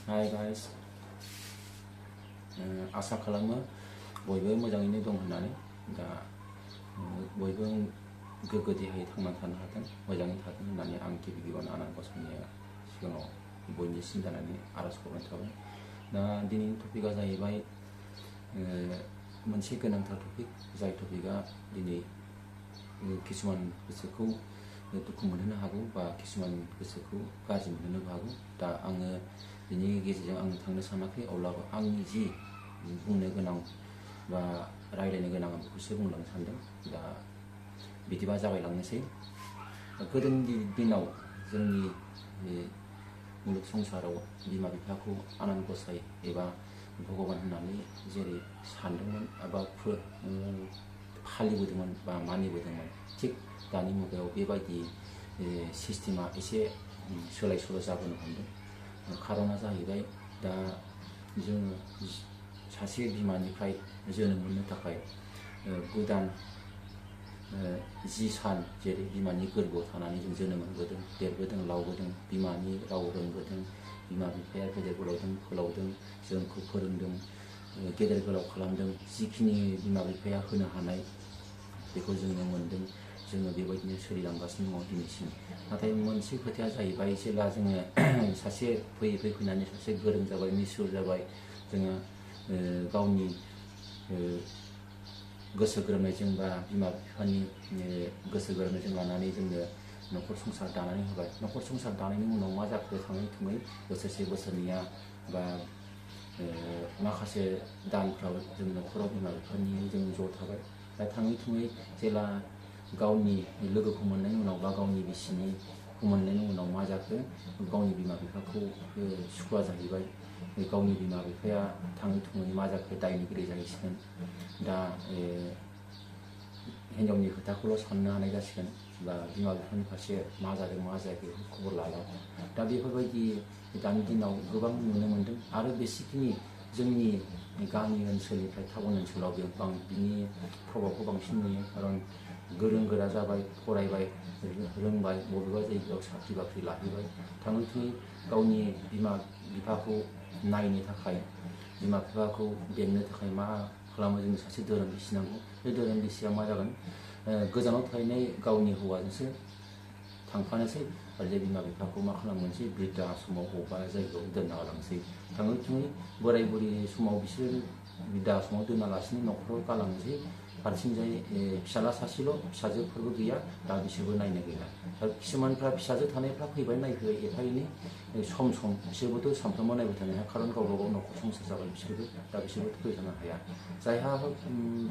Hai guys, आसा खालामो बयबो मोजाङैनो दं होननानै दा बयबो गोग्गो देहायै थांनानै थानो हाथों, मोजाङै थाथों होननानै आं गिबि गिबियावनो आनान गसाइनि सिगाङाव बयनिसिम जानानै आर'ज खालामनाय थाबाय। दा दिनैनि टपिकआ जाहैबाय मोनसे गोनांथार टपिक, जाय टपिकआ दिनै किसुमान गोसोखौ दुखु मोनहोनो हागौ बा किसुमान गोसोखौ गाज्रि मोनहोनोबो हागौ। दा आङो बिनि गेजेरजों आं थांनो सानाखै, अब्लाबो आंनि जि बुंनो गोनां बा रायज्लायनो गोनां आं बेखौसो बुंलांनो सानदों। दा बिदिबा जागायलांनोसै। गोदोनि दिनाव जोंनि मुलुग संसाराव बिमा बिफाखौ आनान गसाइ एबा भगबान होननानै जेरै सानदोंमोन एबा फालिबोदोंमोन बा मानिबोदोंमोन, थिग दानि मुगायाव बेबायदि सिस्टेमा एसे सोलाय सोल' जाबोनो हमदों। खार'ना जाहैबाय, दा जोङो सासे बिमानिफ्राय जोनोम मोननो थाखाय गोदान 10 सान जेरै बिमानि गोरबोआव थानानै जों जोनोम मोनबोदों, देरबोदों, लावबोदों, बिमानि राव रोंबोदों, बिमा बिफाया गेदेर गोलावजों फोलावदों, जोंखौ फोरोंदों, गेदेर गोलाव खालामदों। जिखिनि बिमा बिफाया होनो हानाय बेखौ जोङो मोनदों। जोङो बेबायदिनो सोलिलांगासिनो दङ दिनैसिम। नाथाय मोनसे खोथाया जाहैबाय, जेब्ला जोङो सासे फैनानै सासे गोरों जाबाय, मिसुर जाबाय, जोङो गावनि गोसो गोरोबनायजों बा बिमा बिफानि गोसो गोरोबनायजों लानानै जोङो न'खर संसार दानानै होबाय। न'खर संसार दानायनि उनाव मा जाखो, थाङै थुङै बोसोरसे बोसोरनैया बा माखासे दानफ्राव जों न'खराव बिमा बिफानि जों ज' थाबाय। दा थाङै थुङै जेला गावनि लोगोखौ मोननायनि उनाव बा गावनि बिसिनिखौ मोननायनि उनाव मा जाखो, गावनि बिमा बिफाखौ सुखुवा जाहैबाय। गावनि बिमा बिफाया थाङै थुङै मा जाखो, दायनिगिरि जाहैसिगोन। दा हिन्जावनि खोथाखौल' साननो हानाय जासिगोन, बा बिमा बिफानि फारसे मा जादों मा जायाखै बेखौ खबर लाला। दा बेफोरबायदि दानि दिनाव गोबां नुनो मोनदों। आरो बेसिकलि जोंनि गामि ओनसोलनिफ्राय टाउन ओनसोलाव बिनि प्रभाबखौ बांसिन नुयो। खारन गोरों गोरा जाबाय, फरायबाय, रोंबाय, बबेबा जायगायाव साख्रि बाख्रि लाहैबाय। थाङै थुङै गावनि बिमा बिफाखौ नायनो थाखाय, बिमा बिफाखौ बेंनो थाखाय मा खालामो, जों सासे धोरोम बिसि नांगौ। बे धोरोम बिसिया मा जागोन, गोजानाव थाहैनाय गावनि हौवाजोंसो थांफानोसै, आरो जे बिमा बिफाखौ मा खालामनोसै, बृद्धा समाव बबेबा जायगायाव दोनना लांसै। थाङै थुङै बोराय बुरि समाव बिसोर बृद्धा समाव दोनालासिनो न'खराव गालांनोसै। फारसेथिंजाय फिसाला सासेल', फिसाजोफोरबो गैया, दा बिसोरबो नायनो गैला। दा किसुमानफ्रा फिसाजो थानायफ्रा फैबाय नायफैबाय एफा एनै सम बिसोरबोथ' सानफ्रोमबो नायबाय थानो हाया, खारन गावबा गाव न'खर संसार जाबाय बिसोरबो। दा बिसोरबोथ' फैबाय थानो हाया। जायहा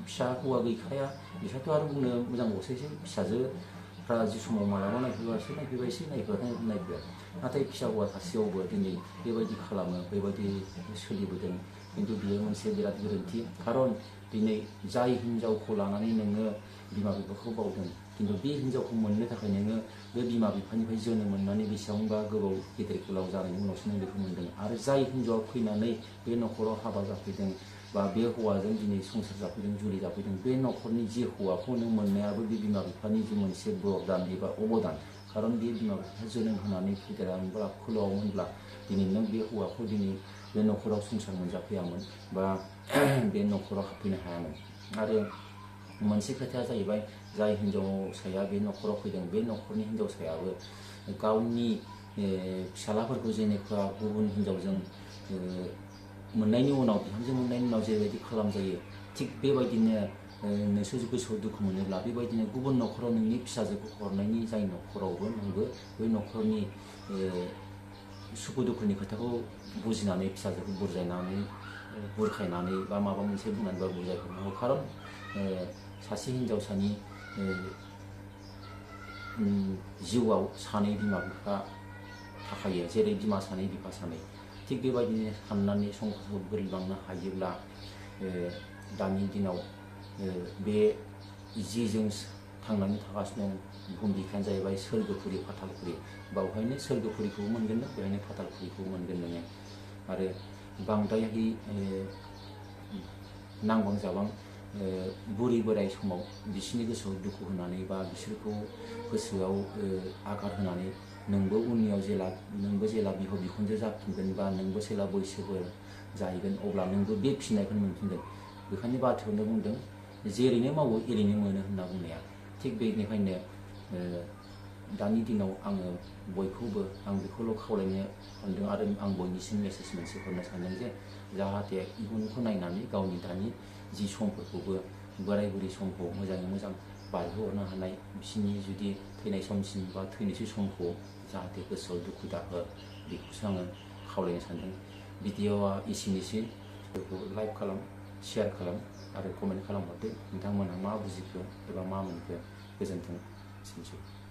फिसा हौवा गैखाया, बिसोरथ' आरो बुंनो मोजांबावसैसो, फिसाजोफ्रा जि समाव मालाबा नायफैबासो नायफैबायसै, नायफैया। नाथाय फिसा हौवा थासेयावबो दिनै बेबायदि खालामो, बेबायदि सोलिबोदों। खिन्थु बियो मोनसे बिराद गोरोन्थि। खारन दिनै जाय हिनजावखौ लानानै नोङो बिमा बिफाखौ बावदों, खिन्थु बे हिनजावखौ मोननो थाखाय नोङो बे बिमा बिफानिफ्राय जोनोम मोननानै बेसेबांबा गोबाव गेदेर गोलाव जानायनि उनावसो नों बेखौ मोनदों। आरो जाय हिनजावा फैनानै बे न'खराव हाबा जाफैदों, बा बे हौवाजों दिनै संसार जाफैदों, जुलि जाफैदों, बे न'खरनि जि हौवाखौ नों मोननायाबो बे बिमा बिफानि जि मोनसे बरदान एबा अबदान। खारन बे बिमा बिफाया जोनोम होनानै फेदेरामोनब्ला, फोलावामोनब्ला दिनै नों बे हौवाखौ दिनै बे न'खराव संसार मोनजाफैयामोन, बा बे न'खराव हाबफैनो हायामोन। आरो मोनसे खोथाया जाहैबाय, जाय हिनजावसाया बे न'खराव फैदों, बे न'खरनि हिनजावसायाबो गावनि फिसालाफोरखौ जेनेबा गुबुन हिनजावजों मोननायनि उनाव, बिहामजो मोननायनि उनाव जेरैबायदि खालामजायो, थिग बेबायदिनो नोंसोर गोसोआव दुखु मोनोब्ला, बेबायदिनो गुबुन न'खराव नोंनि फिसाजोखौ हरनायनि जाय न'खरावबो नोंबो बै न'खरनि सुखु दुखुनि खोथाखौ बुजिनानै फिसाजोखौ बुरखायनानै बा माबा मोनसे बुंनानै बा बुजायहरनांगौ। खारन सासे हिनजावसानि जिउआव सानै बिमा बिफा थाखायो, जेरै बिमा सानै बिफा सानै। थिग बेबायदिनो साननानै संसारखौ बोरैलांनो हायोब्ला, दानि दिनाव बे जि जों थांनानै थागासिनो दं, बुहुम बिखायानो जाहैबाय सोरगोफुरि फाथालफुरि। बावहायनो सोरगोफुरिखौबो मोनगोन नों, बेहायनो फाथालफुरिखौबो मोनगोन नोङो। आरो बांद्रायहै नांबां जाबां बुरि बोराय समाव बिसोरनि गोसोआव दुखु होनानै, बा बिसोरखौ गोसोआव आघात होनानै नोंबो उननियाव जेला बिहाव बिखुनजो जाफिनगोन बा नोंबो जेला बैसोफोर जाहैगोन अब्ला नोंबो बे फिसिनायखौनो मोनफिनगोन। बेखायनो बाथ्रायावनो बुंदों जेरैनो मावो एरैनो मोनो होनना बुंनाया। थिग बेनिखायनो दानि दिनाव आङो बयखौबो आं बेखौल' खावलायनो सानदों आरो आं बयनिसिम मेसेज मोनसे हरनो सानदों जे जाहाथे इयुनखौ नायनानै गावनि दानि जि समफोरखौबो बोराय बुरै समखौ मोजाङै मोजां बारहोहरनो हानाय, बिसोरनि जुदि थैनाय समसिम बा थैनोसै समखौ जाहाथे गोसोआव दुखु दाहो, बेखौसो आङो खावलायनो सानदों। भिडिअ'आ एसेनोसै। बेखौ लाइक खालाम, शेयार खालाम आरो कमेन्ट खालामहरदो नोंथांमोनहा मा बुजिखो एबा मा मोनखो। गोजोन्थों, एसेनोसै।